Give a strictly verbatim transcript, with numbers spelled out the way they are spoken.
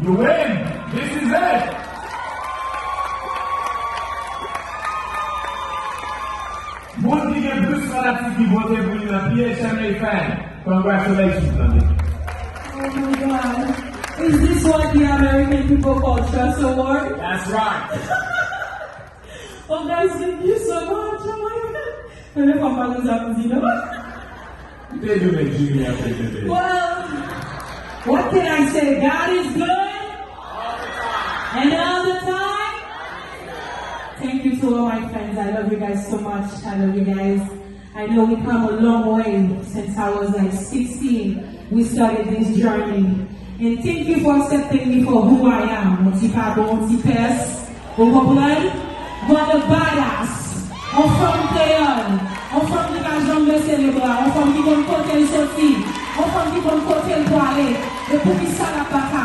Win! This is it! Moun ki gen plis fanatik ki vote pou li nan P H M A fan, congratulations, tande. Oh my God. Is this what the American people call Trust Award? That's right. Oh, guys, thank you so much. Oh my God. Premye fwa m pa konn sa pou di non. Te di men Jimmy ap fè bebe. Well, what can I say? God is good. And all the time. Thank you to all my friends. I love you guys so much. I love you guys. I know we come a long way since I was like sixteen. We started this journey. And thank you for accepting me for who I am. Yon ti pa bon, yon ti pès. Ou konprann? But a badass. Yon fanm kreyòl. Yon fanm ki pa janm bese lebra. Yon fanm ki konn kote l soti. Yon fanm ki konn kote l pwale. E poukisa l ap baka?